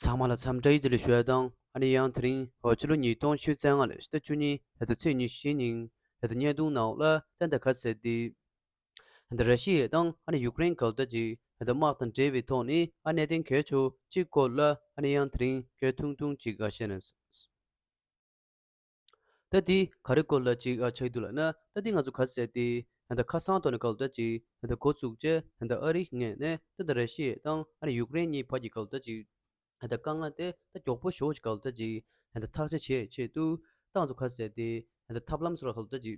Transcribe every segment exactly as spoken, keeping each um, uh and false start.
ཚང་མ་ལ་འཚམས་འདྲི་ཡི་བདེ་ལེགས་ཞུ་ཡ་དང་། ཨ་ནི་ཡང་དེ་རིང་ཕྱི་ལོ་ཉིས་སྟོང་ཉི་ཤུ་རྩ་ལྔ་ལོའི་ཕྱི་ཟླ་བཅུ་གཉིས་ཕྱི་ཟླ་ཚེས་ཉི་ཤུ་ཉིན་ཕྱི་ཟླ་བརྙན་ཐུང་ནང་ལ་ད་ལྟ་ག་ཟེར་ཏེ། ད་ལྟ་ར་ཤི་ཡ་དང་ཨ་ནི་ཡུཀ་རེན་གལ་ཏེ་ཅིག་ད་ལྟ་དམག་དང་འབྲེལ་བའི་ཐོག་ནས་ཨ་གནད་དོན་གལ་ཆེ་ཅིག་སྐོར་ལ་ཨ་ནི་ཡང་དེ་རིང་སྐད་ཐུང་ཐུང་ཅིག་ག་བཤད་ན། ད་འདི་ག་རེ་སྐོར་ལ་ཅིག་ཨ་ཆགས་འདུག་ལབ་ན། ད་འདི་ང་ཚོ་ག་ཟེར་ཏེ་ད་ལྟ་ཁ་སང་ཐོག་ནས་གལ་ཏེ་ཅིག་ད་ལྟ་འགོ་བཙུགས་རྗེས་ད་ལྟ་ཨ་རིའི་ངོས་ནས་ད་ལྟ་ར་ཤི་ཡ་དང་ཨ་ནི་ཡུཀ་རེན་གཉིས་བར་གྱི་གལ་ཏེ་ཅིག་ད་ལྟ་དཀའ་ངལ་དེ་ད་མགྱོགས་པོ་ཞེ་པོ་ཅིག་གལ་ཏེ་ཅིག་ད་ལྟ་ཐག་གཅོད་བྱེད་ཆེད་དུ་ད་ང་ཚོ་ག་ཟེར་ཏེ་ད་ལྟ་ཐབས་ལམ་སོགས་གལ་ཏེ་ཅིག་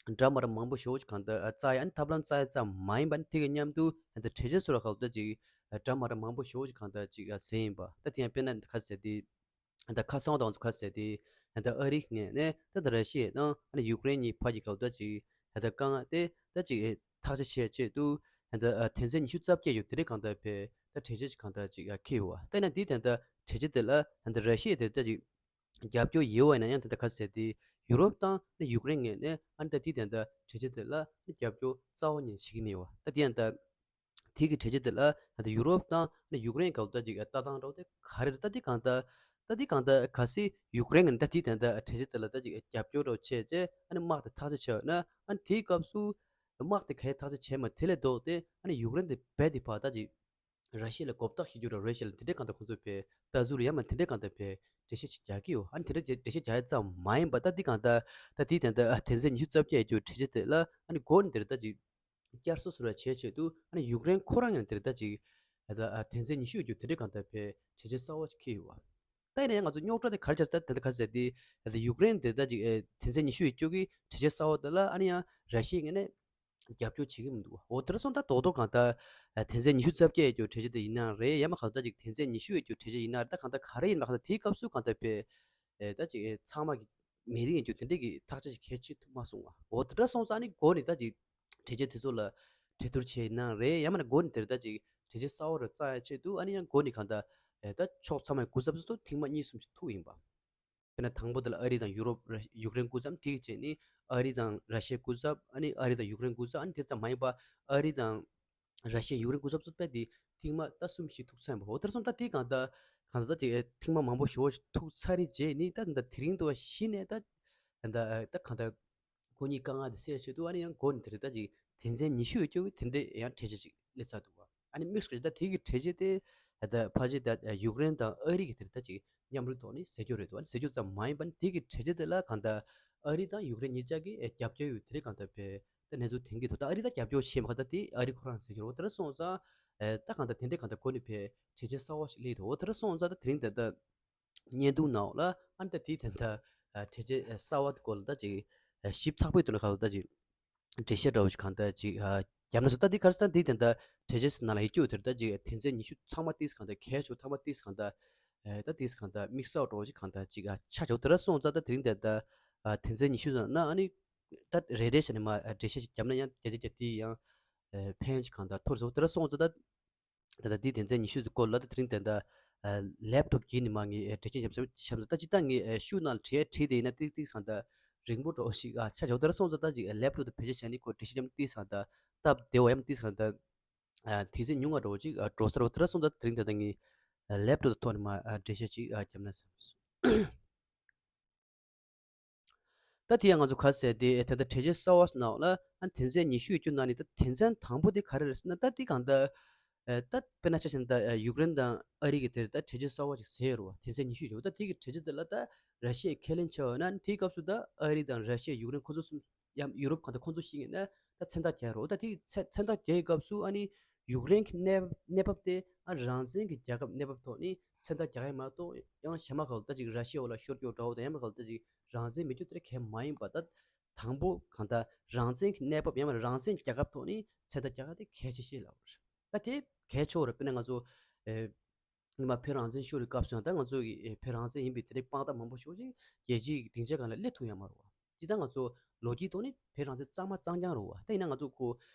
འདྲ་མི་འདྲ་མང་པོ་ཞེ་པོ་ཅིག་གང་ལྟར་ཨ་བཙལ་ཡ། ཨ་ནི་ཐབས་ལམ་བཙལ་ཡ་ཙམ་མ་ཡིན་པ། ཨ་ནི་དེ་གི་མཉམ་དུ་ཨ་ད་གྲོས་ཆོད་སོགས་ལ་གང་ལྟར་ཅིག་ཨ་འདྲ་མི་འདྲ་མང་པོ་ཞེ་པོ་ཅིག་གང་ལྟར་ཅིག་ཨ་ཟིན་ཡིན་པ། ད་དེ་ཡང་དཔེར་ན་ག་ཟེར་ཏེ་ཨ་ད་ཁ་སང་དང་ཚོ་ག་ཟེར་ཏེ་ཨ་ད་ཨ་རིའི་ངོས་ནས་ད་ད་ར་ཤི་ཡ་དང་ཨ་ནི་ཡུཀ་རེན་གཉིས་བར་གྱི་གང་ལྟར་ཅིག་ཨ་ད་དཀའ་ངལ་དེ་ད་ཅིག་ཨ་ཐག་གཅོད་བྱེད་ཆེད་དུ་ཨ་ད་ཨ་དོན་ཚན་ཉི་ཤུ་རྩ་བརྒྱད་ཡོད་དེ་རིགས་གང་ལྟར་ཕེ་ད་གྲོས་ཆོད་ཅིག་གང་ལྟར་ཅིག་ཨ་འཁེལ་ཡོད་པ། ད་ཡིན་ན་འདི་ད་ད་གྲོས་ཆོད་དེ་ལ་ཨ་ད་ར་ཤི་ཡ་དེ་ད་ཅིག་རྒྱབ་སྐྱོར་ཡོད་པ་ཡིན་ན་ཡང་ད་ལྟ་ག་ཟེར་ཏེ་ཡུ་རོབ་དང་ཡུཀ་རེན་ངོས་ནས་ཨ་ནི་ད་དེའི་དོན་དག་གྲོས་ཆོད་དེ་ལ་རྒྱབ་སྐྱོར་རྩ་བ་ཉིད་བྱེད་ཀྱི་མེད་པ། ད་དེ་ཡང་ད་དེ་གི་གྲོས་ཆོད་དེ་ལ་ད་ལྟ་ཡུ་རོབ་དང་ཡུཀ་རེན་གལ་ཏེ་ཅིག་ལྟ་སྟངས་འདྲ་བོ་དེ་ག་རེ་རེད། ད་དེ་གང་ལྟར་ད་དེ་གང་ལྟར་གལ་སྲིད་ཡུཀ་རེན་ངོས་ནས་ད་དེའི་དོན་དག་གྲོས་ཆོད་དེ་ལ་ད་ཅིག་རྒྱབ་སྐྱོར་འདྲ་བོ་བྱས་རྗེས་ཨ་ནི་དམག་དེ་ཐག་གཅོད་བྱས་ཡོད་ན། ཨ་ནི་དེའི་སྐབས་སུ་དམག་དེ་ག་རེ་ཐག་གཅོད་བྱས་མ་དེ་ལས་ལྡོག་སྟེ་ཨ་ནི་ཡུཀ་རེན་དེ་རྦད་དེ་ཕར་ད་ཅིག་ར་ཤི་ཡ་ལ་མགོ་བཏགས་བྱེད་རྒྱུ་ར། ར་ཤི་ཡ་ལ་དེ་འདྲའི་གང་ལྟར་ཁོང་ཚོས་ཕེ་ལྟ་ཚུལ་ཡང་མ་དེ་འདྲའི་གང་ལྟར་ཕེ་འགྲེལ་བཤད་ཅིག་རྒྱག་གི་ཡོད། ཨ་ནི་དེ་འདྲ་འགྲེལ་བཤད་རྒྱག་ཡ་ཙམ་མ་ཡིན་པ། ད་འདི་གང་ལྟར་ད་འདི་དེ་འདྲ་དོན་ཚན་ཉི་ཤུ་རྩ་བརྒྱད་ཀྱི་གྲོས་ཆོད་དེ་ལ་ཨ་ནི་འགོ་ནས་དེ་འདྲ་ད་ཅིག་བསྐྱར་གསོ་སོགས་ར་བྱེད་ཆེད་དུ་ཨ་ནི་ཡུཀ་རེན་ཁོ་རང་ངོས་ནས་དེ་འདྲ་ད་ཅིག་ད་དོན་ཚན་ཉི་ཤུ་ཡོད་རྒྱུ་དེ་འདྲའི་གང་ལྟར་ཕེ་གྲོས་ཆོད་གསར་བ་ཅིག་འཁེལ་ཡོད་པ། ད་ཡིན་ན་ཡང་ང་ཚོ་རྙོག་དྲ་དེ་ག་རེ་ཆགས་ཟེར་ད་དེ་འདྲ་ག་ཟེར་ཏེ་ད་ཡུཀ་རེན་དེ་ད་ཅིག་ཨེ་དོན་ཚན་ཉི་ཤུ་ཡོད་རྒྱུ་གི་གྲོས་ཆོད་གསར་བ་དེ་ལ་ཨ་ནི་ཡང་ར་ཤི་ཡའི་ངོས་ནས་རྒྱབ་སྐྱོར་བྱེད་ཀྱི་མི་འདུག་འོ་དེ་འདྲ་སོང་ཙང་ད་རྡོག་རྡོག་གང་ལྟར་ཨ་དོན་ཚན་ཉི་ཤུ་རྩ་བརྒྱད་ཡོད་རྒྱུ་གྲོས་ཆོད་དེ་ཡིན་ན་རེད། ཡང་མ་གང་ལྟར་ཅིག་དོན་ཚན་ཉི་ཤུ་ཡོད་རྒྱུ་གྲོས་ཆོད་ཡིན་ན་རེད། ད་གང་ལྟར་ག་རེ་ཡིན་ན་གང་ལྟར་དེའི་སྐབས་སུ་གང་ལྟར་ཕེ་ཨེ་ད་ཅིག་ཨེ་ཚང་མ་གི་མི་རིགས་ཡིན་རྒྱུ་དེ་འདྲས་ཀྱི་ཐག་གཅོད་ཅིག་གལ་ཆེ་ཐུབ་མ་སོང་བ། འོ་དེ་འདྲ་སོང་ཙང་ཨ་ནི་འགོ་ནས་ད་ཅིག་གྲོས་ཆོད་དེ་ཚོ་ལ་གྲོས་བསྡུར་བྱས་ཡིན་ན་རེད། ཡང་མ་ན་འགོ་ནས་དེར་ད་ཅིག་གྲོས་ཆོད་གསར་བ་རུ་བཙལ་ཡ་ཆེད་དུ་ཨ་ནི་ཡང་འགོ་ནས་གང་ལྟར་ཨེ་ད་ཕྱོགས་ཚང་མའི་སྐུ་ཚབ་ཚོ་ཐེངས་མ་གཉིས་གསུམ་ཞིག་ཐུག་ཡིན་པ། དཔེར་ན་དང་པོ་དེ་ལ་ཨ་རི་དང་ཡུ་རོབ་ར་ཡུཀ་རེན་སྐུ་ཚབ། དེ་གི་རྗེས་ནི་ཨ་རི་དང་ར་ཤི་ཡའི་སྐུ་ཚབ། ཨ་ནི་ཨ་རི་དང་ཡུཀ་རེན་སྐུ་ཚབ། ཨ་ནི་དེ་ཙམ་མ་ཡིན་པ་ཨ་རི་དང་ར་ཤི་ཡ་ཡུཀ་རེན་སྐུ་ཚབ་ཚོ་དཔེ་དེ་ཐེངས་མ་ད་གསུམ་བཞི་ཐུག་ཚར་ཡིན་པ། འོ་དེར་སོང་ད་དེ་གང་ལྟར་གང་ལྟར་ད་ཅིག་ཐེངས་མ་མང་པོ་ཞེ་པོ་ཞིག་ཐུག་ཚར་རེད། རྗེས་ནི་ད་ད་དེ་རིང་དུ་བ་གཞི་ནས་ད་ད་ད་གང་ལྟར་ཁོ་གཉིས་དཀའ་ངལ་དེ་སེལ་ཆེད་དུ་ཨ་ནི་ཡང་འགོ་ནས་དེ་རེད། ད་ཅིག་དོན་ཚན་ཉི་ཤུ་ཡོད་རྒྱུ་དེ་འདྲའི་ཡང་གྲོས་ཆོད་ཅིག་སླེབས་ཚར་འདུག་བ། ཨ་ནི་དམིགས་སུ་ད་དེ་གི་གྲོས་ཆོད་དེ་ད་ཕལ་ཆེར་ད་ཡུཀ་རེན་དང་ཨ་རི་གི་དེ་རེད། ད་ཅིག་མཉམ་རུབ་ཐོག་ནས་ཟེར་རྒྱུ་རེད་འདུག་ཨ་ནི་ཟེར་རྒྱུ་ཙམ་མ་ཡིན་པ་ནི་དེ་གི་གྲོས་ཆོད་དེ་ལ་གང་ལྟར་ཨ་རི་དང་ཡུཀ་རེན་གཉིས་ཆ་གི་རྒྱབ་སྐྱོར་ཡོད་དེ་རེད། གང་ལྟར་ཕེ་ད་གནས་ཚུལ་ཐོན་གྱི་འདུག་ད་ཨ་རི་ད་རྒྱབ་སྐྱོར་བྱེད་མ་ཁ་ད་དེ་ཨ་རི་ཁོ་རང་ཟེར་རྒྱུ་རེད། འོ་དེ་འདྲ་སོང་ཙང་ཨེ་ད་གང་ལྟར་དེ་འདྲའི་གང་ལྟར་འགོ་ནས་ཕེ་གྲོས་ཆོད་གསར་བ་ཞིག་སླེབས་འདུག་འོ་དེ་འདྲ་སོང་ཙང་ད་དེ་རིང་ད་ལྟ་བརྙན་ཐུང་ནང་ལ་ཨ་ནི་ད་དེའི་དོན་དག་ཨ་གྲོས་ཆོད་གསར་བ་དེ་སྐོར་ལ་ད་ཅིག་ཨ་ཞིབ་ཚགས་པོའི་དོན་ལ་གང་ལ་ད་ཅིག་འགྲེལ་བཤད་འདྲ་བོ་ཞིག་གང་ལྟར་ཅིག་ཨ་བརྒྱབ་ན་སོང་། ད་དེ་ག་རེ་ཟེར་ན་དེའི་དོན་དག་གྲོས་ཆོད་ནང་ལ་ཡོད་རྒྱུ་དེར་ད་ཅིག་དོན་ཚན་ཉི་ཤུ་ཚང་མ་ཏིས་གང་ལྟར་གལ་ཆེ་ཚང་མ་ཏིས་གང་ལྟར་ཨ་ད་ཏིས་གང་ལྟར་དམིགས་བསལ་འདྲ་བོ་ཞིག་གང་ལྟར་ཅིག་ཨ་ཆགས་ཆོག་དེ་འདྲ་སོང་ཙང་ད་དེ་རིང་དེ་ལྟ་ཨ་དོན་ཚན་ཉི་ཤུ་ཙམ་ན་ཨ་ནི་ད་རེ་རེ་བྱས་ནས་མ་འགྲེལ་བཤད་ཞིག་བརྒྱབ་ན་ཡང་དེ་དེ་དེ་དེ་ཡང་ཕན་ཞིག་གང་ལྟར་ཐོར་སོང་། དེ་འདྲ་སོང་ཙང་ད། ད་ལྟ་འདི་དོན་ཚན་ཉི་ཤུ་ཙམ་སྐོར་ལ་ད་དེ་རིང་དེ་འདྲ་ལེབ་ཊོབ་བརྒྱུད་ནས་མ་ངས་འགྲེལ་བཤད་བརྒྱབ་བཞག་བཞག་ད་ཅི་ད་ངས་ཤུ་ནང་ལ་བྲིས་བྲིས་དེ་ཡིན་ན་ཏིག་ཏིག་སང་ད་རིང་པོ་འགྲོ་ཞིག་ཨ་ཆ་ཆོག་དེ་འདྲ་སོང་ཙང་ད་ཅིག་ལེབ་ཊོབ་དང་བེད་སྤྱོད་བྱས་ནས་ཁོ་འགྲེལ་བཤད་བརྒྱབ་ན་ཏིག་སང་ད་སྟབས་བདེ་བ་ཡང་ཏིག་སང་ད་དུས་ཚོད་ཉུང་བ་འགྲོ་ཅིག་འགྲོ་ས་རེད། དེ་འདྲ་སོང་ཙང་དེ་རིང་དེ་ད་ངས་ལེབ་ཊོབ་དང་ཐོག་ནས་མ་འགྲེལ་བཤད་ཅིག་བརྒྱབ་ན་བསམ་སོང་། ད་དེ་ཡང་ང་ཚོ་ག་ཟེར་དེ་ད་ལྟ་གྲོས་ཆོད་གསར་བ་ནང་ལ་ཨ་དོན་ཚན་ཉི་ཤུ་ཡོད་རྒྱུ་ནང་ནས་ད་དོན་ཚན་དང་པོ་དེ་ག་རེ་རེད་ཟེར་ན། ད་དེ་གང་ལྟར་ཨ་ད་དཔེར་ན་ཆ་བཞག་ན་ད་ཡུཀ་རེན་དང་ཨ་རི་གི་དེར་ད་གྲོས་ཆོད་གསར་བ་ཞིག་བཟོས་ཡོད་རེད་བ། དོན་ཚན་ཉི་ཤུ་ཡོད་རེད་བ། ད་དེ་གི་གྲོས་ཆོད་དེ་ལ་ད་ར་ཤི་ཡས་ཁས་ལེན་བྱས་པ་ཡིན་ན་དེའི་སྐབས་སུ་ད་ཨ་རི་དང་ར་ཤི་ཡ་ཡུཀ་རེན་ཁོ་ཚོ་གསུམ་ཡང་ཡུ་རོབ་གང་ལྟར་ཁོང་ཚོ་ཞིག་ཡིན་ན་ད་མཚན་རྟགས་རྒྱག་རོགས། ད་དེ་མཚན་མཚན་རྟགས་རྒྱག་ཡའི་སྐབས་སུ་ཨ་ནི་ཡུཀ་རེན་གྱི་གནས་གནས་བབ་དེ་ཨ་རང་བཙན་གྱི་རྒྱལ་ཁབ་གནས་བབ་ཐོག་ནས་མཚན་རྟགས་རྒྱག་ཡ་མ་གཏོགས་ཡང་གཞན་མ་གང་ལྟར་ཅིག་ར་ཤི་ཡ་འོག་ལ་ཤོར་རྒྱུ་འདྲ་བོ་དང་ཡང་མ་གང་ལྟར་ཅིག་རང་བཙན་མེད་རྒྱུ་དེ་གལ་མ་ཡིན་པ། ད་དང་པོ་གང་ལྟར་རང་བཙན་གྱི་གནས་བབ་ཡང་མ་རང་བཙན་གྱི་རྒྱལ་ཁབ་ཐོག་ནས་མཚན་རྟགས་རྒྱག་ཡ་དེ་གལ་ཆེ་ཤོས་ལབ་པ་རེད། ད་དེ་གལ་ཆེ་བོ་རེད། དཔེར་ན་ང་ཚོ་ཨེ། ཉི་མ་བོད་རང་བཙན་ཤོར་བའི་སྐབས་སུ་ཡང་ད་ང་ཚོ་གི་བོད་རང་བཙན་ཡིན་པའི་དེ་འདྲའི་དཔང་རྟགས་མང་པོ་ཞེ་པོ་ཅིག་རྒྱལ་སྤྱིའི་སྡིངས་ཆ་སྒང་ལ་སླེབས་ཐུབ་ཡོད་མ་རེད་བ། ཇི་ལྟར་ང་ཚོ་ལོ་རྒྱུས་ཐོག་ནས་བོད་རང་བཙན་གཙང་མ་གཙང་རྐྱང་རེད་བ། ད་ཡིན་ན་ང་ཚོ་ཁོ་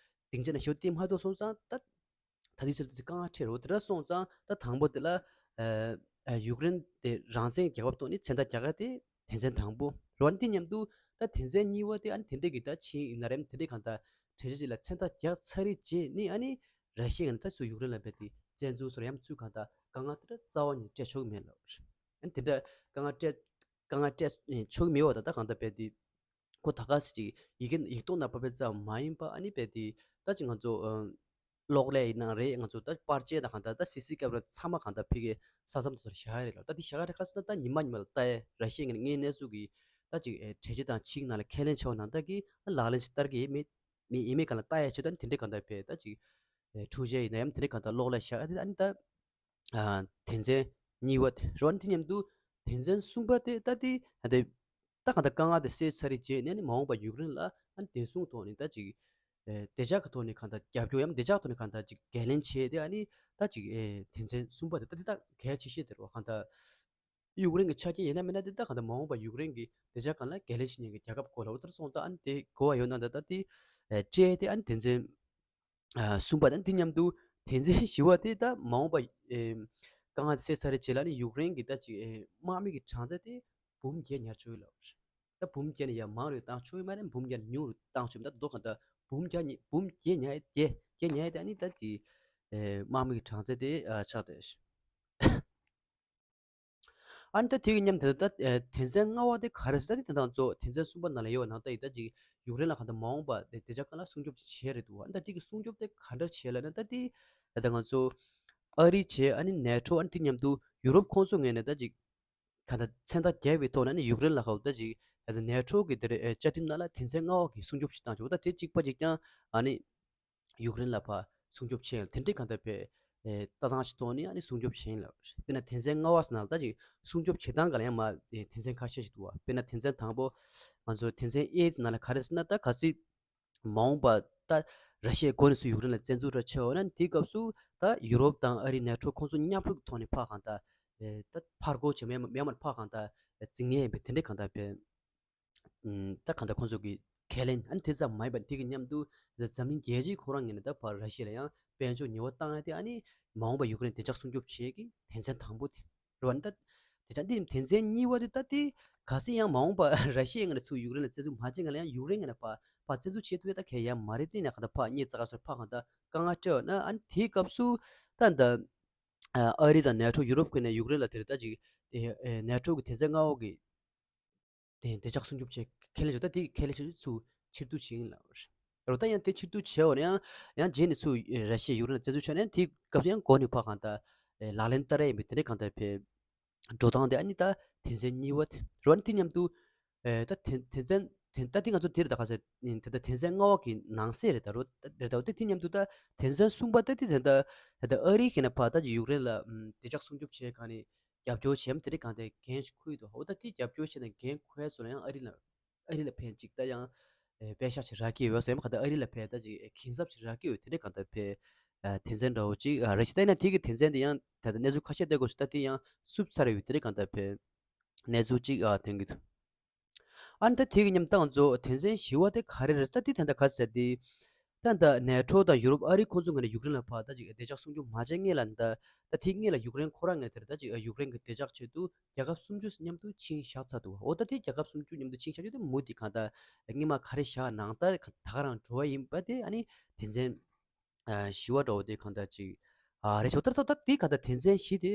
སྡིངས་ཆ་ནས་ཞོ་བལྟས་མ་ཐུབ་སོང་ཙང་ད་ད་ལྟའི་ཆར་དེ་དཀའ་ངལ་འཕྲད་རེད་བ། དེ་འདྲ་སོང་ཙང་ད་དང་པོ་དེ་ལ་ཨ་ཡུཀ་རེན་དེ་རང་བཙན་རྒྱལ་ཁབ་ཐོག་ནས་མཚན་རྟགས་རྒྱག་ཡ་དེ་དོན་ཚན་དང་པོ་རེད་བ། འདི་མཉམ་དུ་ད་དོན་ཚན་གཉིས་པ་དེ་ཨ་ནི་དེ་འདྲས་ཀྱི་ད་ཕྱིན་ཡིན་ན་རེད། དེ་འདྲས་གང་ལྟར་གྲོས་ཆོད་ཅིག་ལ་མཚན་རྟགས་རྒྱག་ཚར་རེད། རྗེས་ནས་ཨ་ནི་ར་ཤི་ཡ་ནས་ད་ཚུར་ཡུཀ་རེན་ལ་རྦད་དེ་ བཙན་འཛུལ་སོགས་ཡང་ཚུལ་གང་ལྟར་དཀའ་ངལ་དེ་འདྲ་རྩ་བ་ནས་སྤྲད་ཆོག་གི་མེད་ལབ་རེད། ཨ་ནི་དེ་འདྲ་དཀའ་ངལ་སྤྲད་དཀའ་ངལ་སྤྲད་ཆོག་གི་མེད་པ་དང་། ད་གང་ལྟར་བས་དེ་ཁོ་ད་ག་སེ་ཅིག་ཡི་གེ་ཡིག་ཐོག་ནང་ཕབ་པའི་ཙམ་མ་ཡིན་པ། ཨ་ནི་བས་དེ་ད་ཅིག་ང་ཚོ་ཨ་གློག་ཀླད་ཡིན་ན་རེད། ང་ཚོ་ད་པར་ཆས་དང་གང་ལྟར་ད་སི་སི་ཀེ་མ་ར་ཚང་མ་གང་ལྟར་ཕ་གིའི་ས་མཚམས་དེ་ཚོར་བཞག་ཡ་རེད་ལ། ད་དེ་བཞག་ཡ་རེད། ག་ཟེར་ན་ད་ཉི་མ་ཉི་མ་ལ་ལྟ་ཡ། ར་ཤི་ཡ་ངོས་ནས་གནས་ཚུལ་གྱི་ད་ཅིག་ཨེ་གྲོས་ཆོད་དང་ཕྱིའི་ནང་ལ་ཁས་ལེན་བྱས་པ་ནང་ལྟར་གྱི་ཨ་ལག་ལེན་ཞིག་བསྟར་གྱི་ཡོད་མེད་མེད་ཡིན་མེད་གང་ལ་ལྟ་ཡ་ཆེད་དུ། ཨ་ནི་དེ་འདྲའི་གང་ལྟར་བས་ད་ཅིག་ཨེ་འཕྲུལ་ཆས་ཡིན་ན་ཡང་དེ་འདྲའི་གང་ལྟར་གློག་ཀླད་བཞག་ཡ་དེ། ཨ་ནི་ད་ཨ་དོན་ཚན་གཉིས་པ་དེ་རེད། ཨ་ནི་དེ་མཉམ་དུ་དོན་ཚན་གསུམ་པ་དེ་ད་དེ་ཨ་དེ་ད་གང་ལྟར་དཀའ་ངལ་དེ་སེལ་ཚར་རེད་བྱས་ནས་ནི་མ་འོངས་པ་ཡུཀ་རེན་ལ་ཨ་ནི་བདེ་སྲུང་ཐོག་ནས་ད་ཅིག་ཨེ་བདེ་འཇགས་ཀྱི་ཐོག་ནས་གང་ལྟར་རྒྱབ་སྐྱོར། ཡང་བདེ་འཇགས་ཐོག་ནས་གང་ལྟར་ཅིག་འགན་ལེན་བྱས་ཏེ། ཨ་ནི་ད་ཅིག་ཨེ་དོན་ཚན་གསུམ་པ་དེ་ད་དེ་ད་གལ་ཆེ་ཤོས་དེ་རེད་བ། གང་ལྟར་ཡུཀ་རེན་གྱི་ཆ་རྐྱེན་ཡིན་ན་མིན་ན་དེ་ད་གང་ལྟར་མ་འོངས་པ་ཡུཀ་རེན་གྱི་བདེ་འཇགས་སྒང་ལ་འགན་ལེན་བྱེད་མཁན་གྱི་རྒྱལ་ཁབ་དགོས་ལབ་པ་ལྟར་སོང་ཙང་། ཨ་ནི་དེ་གོ་བ་ཡོད་ན་ད་ད་དེ་ཨེ་སྤྲད་དེ། ཨ་ནི་དོན་ཚན་ཨ་གསུམ་པ་དང་དེ་མཉམ་དུ་དོན་ཚན་བཞི་པ་དེ་ད་མ་འོངས་པ་ཨེ་དཀའ་ངལ་དེ་སེལ་ཚར་རེད་བྱས་ལ་ནི་ཡུཀ་རེན་གྱི་ད་ཅིག་ཨེ་དམག་མི་གི་གྲངས་ཚད་དེ་འབུམ་བརྒྱད་ཉར་ཆོག་གི་ལབ་རེད། ད་འབུམ་བརྒྱད་ནས་ཡར་མང་རུ་བཏང་ཆོག་གི་མ་རེད། འབུམ་བརྒྱད་ནས་ཉུང་རུ་བཏང་ཆོག་མི་ད་མདོ་གང་ལྟར་འབུམ་བརྒྱ་ཉི་འབུམ་བརྒྱད་ཉར་ཡས་བརྒྱད་བརྒྱད་ཉར་ཡས་དེ། ཨ་ནི་ད་དེ་ཨེ་དམག་མི་གི་གྲངས་ཚད་དེ་ཨ་ཆགས་བསྡད། ཨ་ནི་ད་དེ་གི་མཉམ་དེ་ད་ཨེ་དོན་ཚན་ལྔ་པ་དེ་ག་རེ་ཟེར། ད་དེ་དེ་དང་གཙོ་དོན་ཚན་གསུམ་པ་ནང་ལ་ཡོད་པ་ནང་ལྟར་ཡིན། ད་ཅིག་ཡུཀ་རེན་ལ་གང་ལྟར་མ་འོངས་པ་དེ་བདེ་འཇགས་སྒང་ལ་སྲུང་སྐྱོབ་ཅིག་བྱས་རེད་འདུག་བ། ཨ་ནི་ད་དེ་གི་སྲུང་སྐྱོབ་དེ་ག་འདྲ་བྱས་ལབ་ན། ད་དེ་ད་ང་ཚོ་ཨ་རི་བྱས། ཨ་ནི་ནེ་ཊོ། ཨ་ནི་དེ་མཉམ་དུ་ཡུ་རོབ་ཁོང་ཚོ་ངོས་ནས་ད་ཅིག་གང་ལྟར་མཚན་རྟགས་བརྒྱབ་པའི་ཐོག་ནས་ནི་ཡུཀ་རེན་ལ་ག་ད་ཅིག་ཨ་ནེ་ཊོ་གི་དེ་རེད་ཨེ་བཅའ་ཁྲིམས་ནང་ལ་དོན་ཚན་ལྔ་པ་གི་སྲུང་སྐྱོབ་ཅིག་བཏང་ཆོག་ད་དེ་གཅིག་པ་གཅིག་རྐྱང་ཨ་ནི་ཡུཀ་རེན་ལ་ཕར་སྲུང་སྐྱོབ་བྱས་ཡིན་ལ། དེ་འདྲའི་གང་ལྟར་བས་ཨེ་ལྟ་སྟངས་ཤིག་ཐོག་ནས་ཨ་ནི་སྲུང་སྐྱོབ་བྱས་ཡིན་ལབ་རེད། དཔེར་ན་དོན་ཚན་ལྔ་པ་ཟེར་ནང་ལ་ད་ཅིག་སྲུང་སྐྱོབ་བྱེད་སྟངས་སྒང་ལ་ཡང་མར་ཨེ་དོན་ཚན་ཁ་ཤས་ཤིག་འདུག་བ། དཔེར་ན་དོན་ཚན་དང་པོ་ང་ཚོ་དོན་ཚན་ཨེ་ནང་ལ་ག་རེ་ཟེར་ན། ད་གལ་སྲིད་མ་འོངས་པ་ད་ར་ཤི་ཡའི་འགོ་ནས་ཚུར་ཡུཀ་རེན་ལ་བཙན་འཛུལ་འདྲ་བྱས་པ་ན། དེའི་སྐབས་སུ་ད་ཡུ་རོབ་དང་ཨ་རི་ནེ་ཊོ་ཁོང་ཚོ་མཉམ་རུབ་ཀྱི་ཐོག་ནས་ཕར་གང་ལྟར་ཨེ་ད་ཕར་རྒོལ་བྱེད་མེད་མེད་མར་ཕར་གང་ལྟར་འཛིང་ངེས་ཡིན་པའི་དེ་འདྲའི་གང་ལྟར་བས་ཨུམ་ད་གང་ལྟར་ཁོང་ཚོ་གི་ཁས་ལེན། ཨ་ནི་དེ་ཙམ་མ་ཡིན་པར་དེ་གི་མཉམ་དུ་འཛམ་གླིང་རྒྱལ་སྤྱི་ཁོ་རང་ངོས་ནས་ད་ཕར་ར་ཤི་ཡ་ལ་ཡང་དཔལ་འབྱོར་ཉེས་པ་བཏང་ཡ་དེ། ཨ་ནི་མ་འོངས་པ་ཡུཀ་རེན་བདེ་འཇགས་སྲུང་སྐྱོབ་བྱེད་ཀྱི་དོན་ཚན་དང་པོ་དེ་རེད་བ། ཨ་ནི་ད་དེ་ཙང་དེ་དོན་ཚན་གཉིས་པ་དེ་ད་དེ་གལ་སྲིད་ཡང་མ་འོངས་པ་ར་ཤི་ཡའི་ངོས་ནས་ཚུར་ཡུཀ་རེན་ལ་བཙན་འཛུལ་མ་བྱེད་སྔོན་ལ་ཡང་ཡུཀ་རེན་ངོས་ནས་ཕར་ཕར་བཙན་འཛུལ་བྱེད་ཐུབ་ཡ་ད་གལ་ཡ་མ་རེད། དེ་ནས་གང་ལྟར་ཕར་གཉིས་ཙག་སོར་ཕར་གང་ལྟར་དཀའ་ངལ་སྤྲད་ཡོད་ན། ཨ་ནི་དེའི་སྐབས་སུ་ད་ད་ཨ་རི་དང་ནེ་ཊོ་ཡུ་རོབ་ཀྱི་ནས་ཡུཀ་རེན་ལ་དེ་རེད་ད་ཅིག་དེ་ནེ་ཊོ་གི་དོན་ཚན་ལྔ་པ་གི་དེ་བདེ་འཇགས་སྲུང་སྐྱོབ་བྱེད་ཁས་ལེན་བྱས། ད་དེ་ཁས་ལེན་བྱས་ཚུར་ཕྱིར་བསྡུ་བྱེད་ཡིན་ལབ་རེད། ད་ཡང་དེ་ཕྱིར་བསྡུ་བྱས་པ་ནས་ཡང་ཡང་རྗེས་ནས་ཚུར་ར་ཤི་ཡ་ཡུཀ་རེན་ལ་བཙན་འཛུལ་བྱས་ནས་དེའི་སྐབས་སུ་ཡང་འགོ་ནས་ཕར་གང་ལྟར་ལག་ལེན་བསྟར་ཡ་ཡིན་པའི་དེ་འདྲའི་གང་ལྟར་བས་འགྲོ་སྟངས་དེ། ཨ་ནི་ད་དོན་ཚན་གཉིས་པ་དེ་རེད་བ། ཨ་ནི་དེ་མཉམ་དུ་ཨེ་ད་དོན་དོན་ཚན་དོན་ད་དེ་ང་ཚོ་དེ་རེད་ད་ག་ཟེར། ཨིན་དེ་ད་དོན་ཚན་ལྔ་པ་གི་ནང་གསེས་རེད་ད་རོ། རེད་ད། དེ་དེ་མཉམ་དུ་ད་དོན་ཚན་གསུམ་པ་ད་དེ་དེ་ད་དེ་ད་ཨ་རི་གི་ནས་ཕར་ད་ཅིག་ཡུཀ་རེན་ལ་ཨམ་བདེ་འཇགས་སྲུང་སྐྱོབ་བྱེད་ག་ནས་རྒྱབ་སྐྱོར་བྱེད་ཡ་དེ་རིགས་གང་དེ་འགན་ཞིག་ཁུར་ཡོད་དོ། འོ་ད་དེ་རྒྱབ་སྐྱོར་བྱེད་ན་འགན་ཁུར་ཡ་སོགས་ལ་ཡང་ཨ་རི་ལ་ཨ་རི་ལ་ཕན་ཅིག་ད་ཡང་ཨེ་པེ་ཤག་ཅིག་རག་གི་ཡོད་སོ་ཡང་ག་ད་ཨ་རི་ལ་ཕན་ད་ཅིག་ཨེ་གུན་གསབ་ཅིག་རག་གི་ཡོད། དེ་རིགས་གང་ད་ཕན་ཨ་དོན་ཚན་འདྲ་བོ་ཅིག་ཨ་རེད་ཅིག་ད་ཡིན་ན་དེ་གི་དོན་ཚན་དེ་ཡང་ད་ད་གནས་ཚུལ་ཁ་ཤས་བལྟས་དགོས་སུ་ད་དེ་ཡང་བསུབ་ཚར་ཡོད། དེ་རིགས་གང་ད་ཕན་གནས་ཚུལ་ཅིག་ཨ་ཐོན་གི་འདུག་ཨ་ནི་ད་དེ་གི་མཉམ་ད་ང་ཚོ་དོན་ཚན་བཞི་པ་དེ་ག་རེ་རེད། ད་དེ་ད་ད་ག་ཟེར་དེ། ད་ད་ནེ་ཊོ་དང་ཡུ་རོབ་ཨ་རི་ཁོང་ཚོ་ངོས་ནས་ཡུཀ་རེན་ལ་ཕར་ད་ཅིག་བདེ་འཇགས་སྲུང་སྐྱོབ་མ་བྱས་སྔོན་ལ་ད་ད་དེ་སྔོན་ལ་ཡུཀ་རེན་ཁོ་རང་ངོས་དེར་ད་ཅིག་ཡུཀ་རེན་གྱི་བདེ་འཇགས་ཆེད་དུ་རྒྱལ་ཁབ་སུམ་ཅུ་མཉམ་དུ་ཆིངས་བཞག་ཚར་འདུག་འོ་ད་དེ་རྒྱལ་ཁབ་སུམ་ཅུ་མཉམ་དུ་ཆིངས་བཞག་རྒྱུ་དེ་མུ་མཐུད་གང་ལྟར་སྔོན་མ་ག་རེ་བཞག་ནང་ལྟར་ད་ག་རང་འགྲོ་བ་ཡིན་པ་དེ། ཨ་ནི་དོན་ཚན་ཨ་བཞི་པ་འདྲ་བོ་དེ་གང་ལྟར་ཅིག་ཨ་རེད་ཤག་ད་ད་ད་དེ་གང་ལྟར་དོན་ཚན་བཞི་དེ།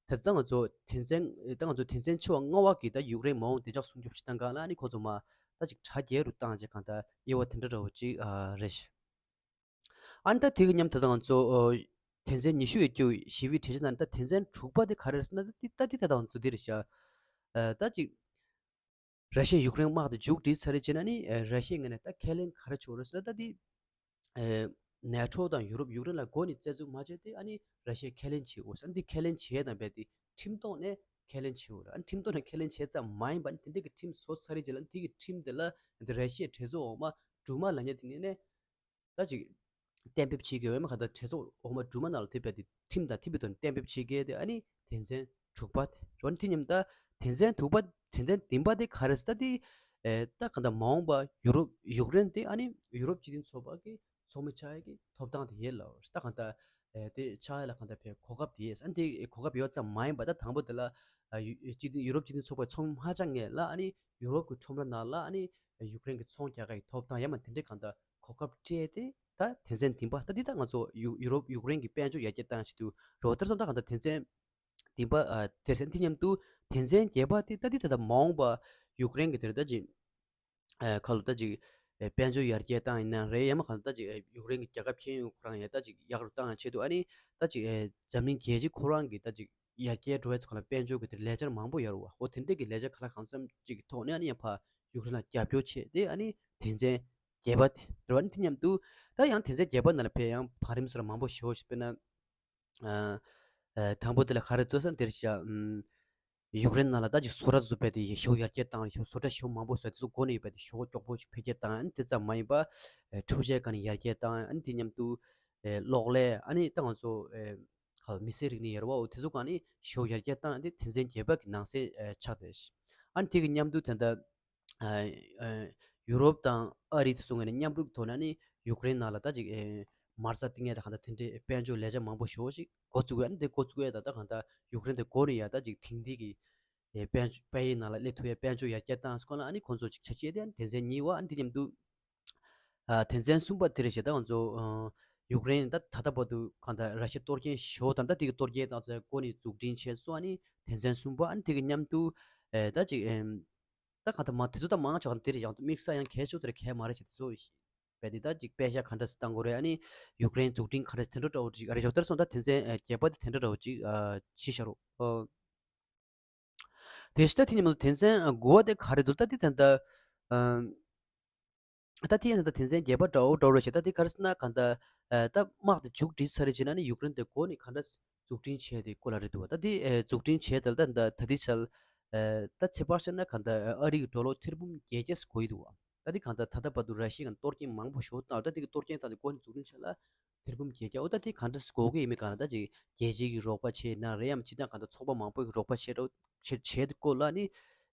ད་ལྟ་ང་ཚོ་དོན་ཚན་ད་ང་ཚོ་དོན་ཚན་ཆེ་བ་ལྔ་པ་གི་ད་ཡུཀ་རེན་མ་འོངས་བདེ་འཇགས་སྲུང་སྐྱོབ་བྱེད་སྟངས་སྒང་ལ་ཨ་ནི་ཁོ་ཚོ་མར་ད་ཅིག་གྲ་རྒྱས་རུ་བཏང་བྱས་གང་ལྟར་དབྱེ་བ་དེ་འདྲ་འདྲ་བོ་ཅིག་ཨ་རེད་ཤག་ཨ་ནི་ད་དེ་གི་མཉམ་ད་ལྟ་ང་ཚོ་ཨོ་དོན་ཚན་ཉི་ཤུ་ཡི་བཅུ་ཞི་བའི་གྲོས་གཞི་ནང་ད་དོན་ཚན་དྲུག་པ་དེ་ག་རེ་རེད་ཟེར་ན། ད་དེ་ད་དེ་ད་ལྟ་ང་ཚོ་འདི་རེད་ཤག་ཨ་ད་ཅིག་ར་ཤི་ཡ་ཡུཀ་རེན་དམག་དེ་མཇུག་སྒྲིལ་ཚར་རེད་བྱས་ན་ནི་ཨ་ར་ཤི་ཡའི་ངོས་ནས་ད་ཁས་ལེན་ག་རེ་བྱེད་དགོས་རེད་ཟེར་ན། ད་དེ་ཨེ་ནེ་ཊོ་དང་ཡུ་རོབ་ཡུཀ་རེན་ལ་འགོ་ནས་བཙན་འཛུལ་མ་བྱས་ཏེ་ཨ་ནི་ར་ཤི་ཡས་ཁས་ལེན་བྱེད་དགོས་ཟེར། ཨ་ནི་འདི་ཁས་ལེན་བྱེད་དང་རྦད་དེ་ཁྲིམས་ཐོག་ནས་ཁས་ལེན་བྱེད་དགོས་རེད། ཨ་ནི་ཁྲིམས་ཐོག་ནས་ཁས་ལེན་བྱེད་ཙམ་མ་ཡིན་པ། ཨ་ནི་དེ་འདྲ་གི་ཁྲིམས་བཟོ་ཚར་རེད་བྱས་ལ། ཨ་ནི་དེ་གི་ཁྲིམས་དེ་ལ་འདི་ར་ཤི་ཡའི་གྲོས་ཚོགས་འོག་མ་སྦྲུམ་མ་ལབ་མཁན་དེ་ནས་ནས་ད་ཅིག་གཏན་འབེབས་བྱེད་དགོས་པས་མ། ག་ད་གྲོས་ཚོགས་འོག་མ་སྦྲུམ་མ་ནང་ལ་དེ་རྦད་དེ་ཁྲིམས་དང་མཐུན་པའི་ཐོག་ནས་གཏན་འབེབས་བྱེད་དགོས་དེ། ཨ་ནི་དོན་ཚན་དྲུག་པ་དེ་རེད། ཨ་ནི་དེ་མཉམ་ད་དོན་ཚན་དྲུག་པ་དོན་ཚན་བདུན་པ་དེ་ག་རེ་ཟེར་ད་དེ། ཨེ་ད་ག་ད་མ་འོངས་པ་ཡུ་རོབ་ཡུཀ་རེན་དེ་ཨ་ནི་ཡུ་རོབ་སྤྱི་མཐུན་ཚོགས་པ་གི་ཚོགས་མི་ཆགས་ཡ་གི་ཐོབ་ཐང་དེ་ཡོད་ལབ། ད་ག་ད་ཨེ་དེ་ཆགས་ཡ་ལ་ག་ད་ཕའི་གོ་སྐབས་དེ་ཡོད། ཨ་ནི་དེ་གོ་སྐབས་ཡོད་ཙམ་མ་ཡིན་པ། ད་དང་པོ་དེ་ལ་ཨ་ཡུ་སྤྱི་མཐུན་ཡུ་རོབ་སྤྱི་མཐུན་ཚོགས་པའི་ཚོགས་མི་མ་ཆགས་སྔོན་ལ་ཨ་ནི་ཡུ་རོབ་ཀྱི་ཁྲོམ་ར་ནང་ལ་ཨ་ནི་ཡུཀ་རེན་གྱི་ཚོང་རྒྱག་ག་ཡི་ཐོབ་ཐང་ཡང་མ་དེ་འདྲའི་ག་ད་གོ་སྐབས་སྤྲད་དེ། ད་ ད་དོན་ཚན་བདུན་པ་ད་འདི་ད་ང་ཚོ་ཡུ་ཡུ་རོབ་ཡུཀ་རེན་གྱི་དཔལ་འབྱོར་ཡར་རྒྱས་བཏང་ཆེད་དུ་རོ་ཏེར་སོང་ད་གང་ལྟར་དོན་ཚན་བདུན་པ་ཨ་དེར་ཟིན་དེ་མཉམ་དུ་དོན་ཚན་བརྒྱད་པ་དེ་ད་འདི་ད་ད་མ་འོངས་པ་ཡུཀ་རེན་གྱི་དེར་ད་ཅིག་ཨ་ཁ་ལོ་ད་ཅིག་ཨ་དཔལ་འབྱོར་ཡར་རྒྱས་བཏང་ཡིན་ན་རེད། ཡང་མ་གང་ལྟར་ད་ཅིག་ཨ་ཡུཀ་རེན་གྱི་རྒྱལ་ཁབ་ཁྱོན་ཡོངས་ཁོ་རང་ཡང་ད་ཅིག་ཡག་རུ་བཏང་ཆེད་དུ་ཨ་ནི་ད་ཅིག་ཨ་འཛམ་གླིང་རྒྱལ་སྤྱི་ཁོ་རང་གི་ད་ཅིག་ཡར་རྒྱས་འགྲོ་བའི་ཚོ་ག་ལ་དཔལ་འབྱོར་གྱི་དེར་ལས་འཆར་མང་པོ་ཡོད་རེད་བ། འོ་དེ་འདྲས་ཀྱི་ལས་འཆར་ག་ལ་གང་འཚམ་ཅིག་གི་ཐོག་ནས་ཨ་ནི་ཡང་ཕ་ཡུཀ་རེན་ལ་རྒྱབ་སྐྱོར་བྱས་ཏེ་ཨ་ནི་དོན་ཚན་བརྒྱད་པ་དེ་རེད་བ། ཨ་ནི་དེ་མཉམ་དུ་ད་ཡང་དོན་ཚན་བརྒྱད་པ་ནང་ལ་ཕེ་ཡང་བར་རིམ་སོགས་ལ་མང་པོ་ཞེ་པོ་ཞིག་དཔེར་ན། ཨ་ཨ་དང་པོ་དེ་ལ་ག་རེ་འདུག་ཟེར་ན་དེར་བཞག་ཨམ། ཡུཀ་རེན་ནང་ལ་ད་ཅིག་བཟོ་གྲྭ་བཟོ་བས་དེ་ཞེ་པོ་ཡར་རྒྱས་བཏང་ཞེ་པོ་བཟོ་གྲྭ་ཞེ་པོ་མང་པོ་བཟོས་དེ་ཚོ་སྒོ་ནས་ཡོད་པས་དེ་ཞེ་པོ་མགྱོགས་པོ་ཞིག་འཕེལ་རྒྱས་བཏང་། ཨ་ནི་དེ་ཙམ་མ་ཡིན་པ་ཨེ་འཕྲུལ་ཆས་སྒང་ནས་ཡར་རྒྱས་བཏང་། ཨ་ནི་དེ་མཉམ་དུ་ཨེ་གློག་ཀླད་ཨ་ནི་ད་ང་ཚོ་ཨེ་ག་མི་སེར་རིག་གནས་ཡོད་རེད་བ། འོ་དེ་ཚོ་སྒང་ནས་ཞེ་པོ་ཡར་རྒྱས་བཏང་། ཨ་ནི་དོན་ཚན་བརྒྱད་པ་གི་ནང་གསེས་ཨེ་ཆགས་བསྡད་ཤག་ཨ་ནི་དེ་གི་མཉམ་དུ་ད་ལྟ། ཨ་ཨ་ཡུ་རོབ་དང་ཨ་རི་དེ་ཚོ་ངོས་ནས་མཉམ་རུབ་ཐོག་ནས་ནི་ཡུཀ་རེན་ནང་ལ་ད་ཅིག་ཨེ་མ་རྩ་བཏིང་ཡས་དང་གང་ལྟར་དེ་འདྲའི་དཔལ་འབྱོར་ལས་འཆར་མང་པོ་ཞེ་པོ་ཞིག་འགོ་བཙུགས་ཡོད། ཨ་ནི་དེ་འགོ་བཙུགས་ཡས་ད་ལྟ་གང་ལྟར་ཡུཀ་རེན་དེ་འགོ་ནས་ཡ་ད་ཅིག་དེང་དུས་ཀྱི་ཨེ་དཔལ་འབྱོར་དཔལ་ཡོན་ནང་ལ་སླེབས་ཐུབ་ཡས་དཔལ་འབྱོར་ཡར་རྒྱས་བཏང་སྐོར་ལ་ཨ་ནི་ཁོང་ཚོ་ཅིག་ཆ་ཤས་དེ་ཨ་ནི་དོན་ཚན་གཉིས་པ། ཨ་ནི་དེ་མཉམ་དུ་ཨ་དོན་ཚན་གསུམ་པ་དེ་རེད་ཞེ་ད་ང་ཚོ་ཨ་ཡུཀ་རེན་ད་ད་ལྟ་བར་དུ་གང་ལྟར་ར་ཤི་ཡ་གཏོར་སྐྱོན་ཞེ་པོ་དང་ད་དེ་གི་གཏོར་སྐྱོན་བཏང་ཚེ་འགོ་ནས་འཛུགས་སྐྲུན་བྱས་སོང་། ཨ་ནི་དོན་ཚན་གསུམ་པ། ཨ་ནི་དེ་གི་མཉམ་དུ་ཨེ་ད་ཅིག་ཨེམ། ད་གང་ལྟར་མ་དེ་ཚོ་ད་མང་ཆེ་བ་འདིར་ཡང་དམིགས་བསལ་ཡང་གལ་ཆེ་དེར་གལ་མ་རེད་ཅེས་དེ་ཚོ་བས་དེ་ད་ཅིག་པད་ཤག་ག་འདྲ་སེ་བཏང་དགོས་རེད། ཨ་ནི་ཡུཀ་རེན་འཛུགས་སྐྲུན་ག་འདྲ་དེ་འདྲ་འདྲ་བོ་ཅིག་ཨ་རེ་ཞོག་ལྟར་སོང་ད་དོན་ཚན་བརྒྱད་པ་དེ་དེ་འདྲ་འདྲ་བོ་ཅིག་ཨ་ཕྱི་ཤ་རོ། ཨོ། དེ་ཤི་ད་དེ་ནི་མ་གཏོགས་དོན་ཚན་དགུ་པ་དེ་ག་རེ་འདུག་ད་དེ་ད་ད་ཨ། ད་དེ་ཡང་ད་དོན་ཚན་བརྒྱད་པ་འདྲ་བོ་འདྲ་བོ་རེད་ཤག་ད་དེ་ག་རེ་ཟེར་ན་གང་ལྟར་ཨ་ད་དམག་དེ་མཇུག་སྒྲིལ་ཚར་རེད་ཅེ་ན་ནི་ཡུཀ་རེན་དེ་འགོ་ནས་ག་འདྲ་འཛུགས་སྐྲུན་བྱས་དེ་སྐོར་ལ་རེད་འདུག་བ། ད་དེ་ཨེ་འཛུགས་སྐྲུན་བྱས་ད་ལ་ད་ད་ད་དེ་ཆལ་ཨེ་ད་ཚེ་ཕར་བཤད་ན་གང་ལྟར་ཨ་རི་གི་ཌོ་ལར་ཐེར་འབུམ་བརྒྱད་བརྒྱ་སུ་གོ་ཡི་འདུག་བ། ད་དེ་གང་ལྟར་ད་ལྟ་བར་དུ་ར་ཤི་ཡ་ནས་གཏོར་སྐྱོན་མང་པོ་ཞེ་པོ་བཏང་། ད་དེ་གི་གཏོར་སྐྱོན་བཏང་དེ་འགོ་ནས་འཛུགས་སྐྲུན་བྱས་ལ་ཐེར་འབུམ་བརྒྱད་བརྒྱ། འོ་ད་དེ་གང་འདྲ་སུ་གོ་གི་ཡིན་མིན་གང་ལ་ད་ཅིག་རྒྱལ་སྤྱི་གི་རོགས་པ་བྱས་ན་རེད། ཡང་སྤྱི་བཏང་གང་ལྟར་ཚོགས་པ་མང་པོ་གི་རོགས་པ་བྱས་རོགས་བྱས་བྱས་དེ་སྐོར་ལ་ནི་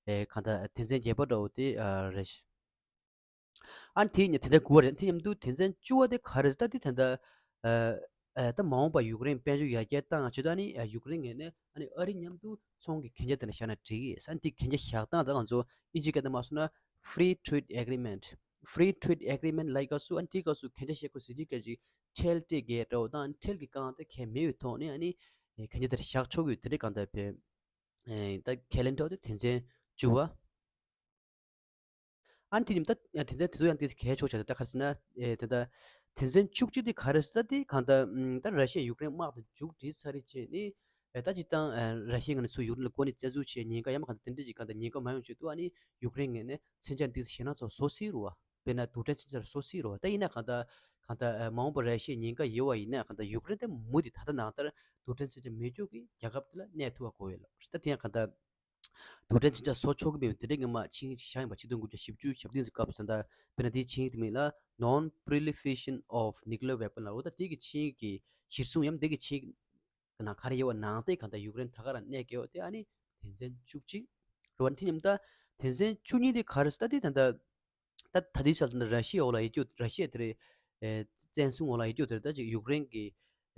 ཨེ་གང་ལྟར་དོན་ཚན་བརྒྱད་པ་འདྲ་བོ་དེ་ཨ་རེད། ཨ་ནི་དེ་ནི་དེ་འདྲ་དགུ་པ་རེད། དེ་མཉམ་དུ་དོན་ཚན་བཅུ་པ་དེ་ག་རེ་ཟེར་ད་དེ་ད་ལྟ་ཨ་ཨ་ད་མ་འོངས་པ་ཡུཀ་རེན་དཔལ་འབྱོར་ཡར་རྒྱས་བཏང་ཆེད་དུ་ཨ་ནི་ཨ་ཡུཀ་རེན་ངོས་ནས་ཨ་ནི་ཨ་རི་མཉམ་དུ་ཚོང་གི་གན་རྒྱ་དེ་ལ་བཞག་ན་འགྲིག་གི། ཨ་ནི་དེ་གན་རྒྱ་བཞག་སྟངས་ད་ང་ཚོ་ཨིན་ཇི་སྐད་དུ་མ་སོང་ན་Free Trade Agreement། Free Trade Agreement ལབ་སྐབས་སུ་ཨ་ནི་དེའི་སྐབས་སུ་གན་རྒྱ་བཞག་དགོས་ཟེར་གྱི་སྐད་ཅིག་ཁྲལ་སྤྲད་དགོས་འདྲ་བོ་དང་ཁྲལ་གྱི་རྐང་འདི་གལ་མེད་པའི་ཐོག་ནས་ཨ་ནི་གན་རྒྱ་དེ་ལ་བཞག་ཆོག་གི་ཡོད། དེ་འདྲའི་གང་ལྟར་བས་ཨེ་ད་ཁས་ལེན་འདྲ་བོ་དེ་དོན་ཚན་བཅུ་པ། ཨ་ནི་དེ་ཉིན་ད་དོན་ཚན་དེ་ཚོ་ཡང་དེ་གལ་ཆེ་ཆགས་ད་ག་རེ་ཟེར་ན་ཨེ་དེ་ད་དོན་ཚན་བཅུ་གཅིག་དེ་ག་རེ་ཟེར་ད་དེ་གང་ལྟར་ཨམ་ད་ར་ཤི་ཡ་ཡུཀ་རེན་དམག་དེ་མཇུག་སྒྲིལ་ཚར་རེད་བྱས་ནས་ཨེ་ད་སྤྱིར་བཏང་ཨེ་ར་ཤི་ཡ་ངོས་ནས་ཚུར་ཡུཀ་རེན་ལ་འགོ་ནས་བཙན་འཛུལ་བྱས་ཉེན་ཁ་ཡང་མ་གང་ལྟར་དེ་འདྲ་ཅིག་གང་ལྟར་ཉེན་ཁ་མ་ཡོང་ཆེད་དུ་ཨ་ནི་ཡུཀ་རེན་ངོས་ནས་མཚོན་ཆ་འདི་ཞེད་སྣང་ཚོ་བཟོ་སྲིད་རེད་བ། དཔེར་ན་རྡུལ་ཕྲན་མཚོན་ཆ་བཟོ་སྲིད་རེད་བ། ད་ཡིན་ན་གང་ལྟར་གང་ལྟར་ཨེ་མ་འོངས་པར་ར་ཤི་ཡ་ཉེན་ཁ་ཡོད་པ་ཡིན་ན་གང་ལྟར་ཡུཀ་རེན་དེ་མུ་མཐུད་ད་ལྟ་ནང་ལྟར་རྡུལ་ཕྲན་མཚོན་ཆ་མེད་སྐྱོག་གི་རྒྱལ་ཁབ་དེ་ལ་གནས་ཐུབ་པ་དགོས་ཡོད་ལ། ད་དེ་ཡང་གང་ལྟར་རྡུལ་ཕྲན་མཚོན་ཆ་བཟོ་ཆོག་གི་མེད་པ་དེ་འདྲའི་ངོ་མ་ཆིངས་ཡིག་ཅིག་བཞག་ཡིན་པ། ཆིག་སྟོང་དགུ་བརྒྱ་བཞི་བཅུ་ཞེ་བདུན་ཙམ་སྐབས་སུ་ད་དཔེར་ན་དེའི་ཆིངས་ཡིག་དེ་མིང་ལ་Non-Proliferation of Nuclear Weapon ལབ། འོ་ད་དེ་གི་ཆིངས་ཡིག་གི་གཞིར་བཟུང་ཡང་དེ་གི་ཆིངས་ཡིག་ནང་ག་རེ་ཡོད་པ་ནང་བཞིན་གང་ལྟར་ཡུཀ་རེན་ད་ག་རང་གནས་དགོས་ཡོད་དེ་ཨ་ནི་དོན་ཚན་བཅུ་གཅིག་རེད་བ། དེ་མཉམ་ད་དོན་ཚན་བཅུ་གཉིས་དེ་ག་རེ་ཟེར་ད་དེ་ད་ད་ད་ད་དེའི་ཆ་ལ་ད་ར་ཤི་ཡའི་འོག་ལ་ཡོད་རྒྱུ་ར་ཤི་ཡ་དེ་རེད། ཨེ་བཙན་བཟུང་འོག་ལ་ཡོད་རྒྱུ་དེ་རེད། ད་ཅིག་ཡུཀ་རེན་གྱི་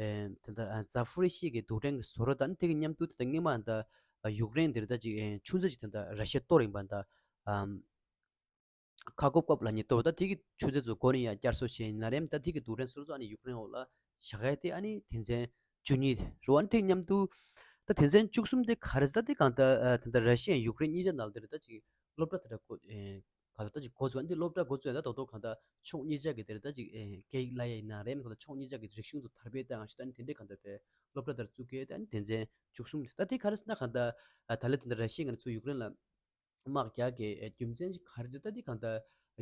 ཨེ་ད་ད་ཨ་ཛ་ཕོ་རི་ཤི་ཡ་གི་རྡུལ་ཕྲན་གྱི་བཟོ་གྲྭ་དང་དེ་གི་མཉམ་དུ་ད་ད་སྔོན་མ་ད་ཡུཀ་རེན་དེ་རེད། ད་ཅིག་ཨེ་ཆུ་མཛོད་ཅིག་ད་ད་ར་ཤི་ཡ་གཏོར་ཡིན་པ་ད་ཨམ་ཁ་ཀོབ་ཀོབ་ལབ་མཁན་གཏོར། ད་དེ་གི་ཆུ་མཛོད་ཚོ་འགོ་ནས་ཡང་བསྐྱར་གསོ་བྱས་ཡིན་ན་རེད། ད་དེ་གི་རྡུལ་ཕྲན་སོ་སོ་ཨ་ནི་ཡུཀ་རེན་འོག་ལ་བཞག་ཡ་དེ་ཨ་ནི་དོན་ཚན་བཅུ་གཉིས་རེད་བ། དེ་མཉམ་དུ་ད་དོན་ཚན་བཅུ་གསུམ་དེ་ག་རེ་ཟེར་ད་དེ་གང་ལྟར་ཨ་ད་ལྟ་ར་ཤི་ཡ་ཡུཀ་རེན་གཉིས་ཆ་ནང་ལ་དེ་རེད། ད་ཅིག་སློབ་གྲྭ་དེ་འདྲ་འགོ་ཨེ་ག་ལ་ད་ཅིག་འགོ་ཚུགས། ཨ་འདི་སློབ་གྲྭ་འགོ་ཚུགས་ཡ་ད་རྡོག་རྡོག་གང་ལྟར་ཕྱོགས་གཉིས་ཆ་གི་དེ་རེད། ད་ཅིག་ཨེ་སྐད་ཡིག་བསླབ་ཡ་ཡིན་ན་རེད། མིན་གང་ལྟར་ཕྱོགས་གཉིས་ཆ་གི་རིག་གཞུང་དེ་དར་སྤེལ་བཏང་ཡ་ཞིག་ད་ནི་དེ་འདྲའི་གང་ལྟར་བས་སློབ་གྲྭ་དེ་འདྲ་བཙུགས་གི་ཡོད། ད་ནི་དོན་ཚན་བཅུ་གསུམ་དེ་ད་དེ་ག་རེ་ཟེར་ན་གང་ལྟར་ཨ་ད་ལྟ་དེ་འདྲ་ར་ཤི་ཡ་ངོས་ནས་ཚུར་ཡུཀ་རེན་ལ་དམག་རྒྱག་གི་ཨེ་རྒྱུ་མཚན་ཅིག་ག་རེ་རེད། ད་དེ་གང་ལྟར་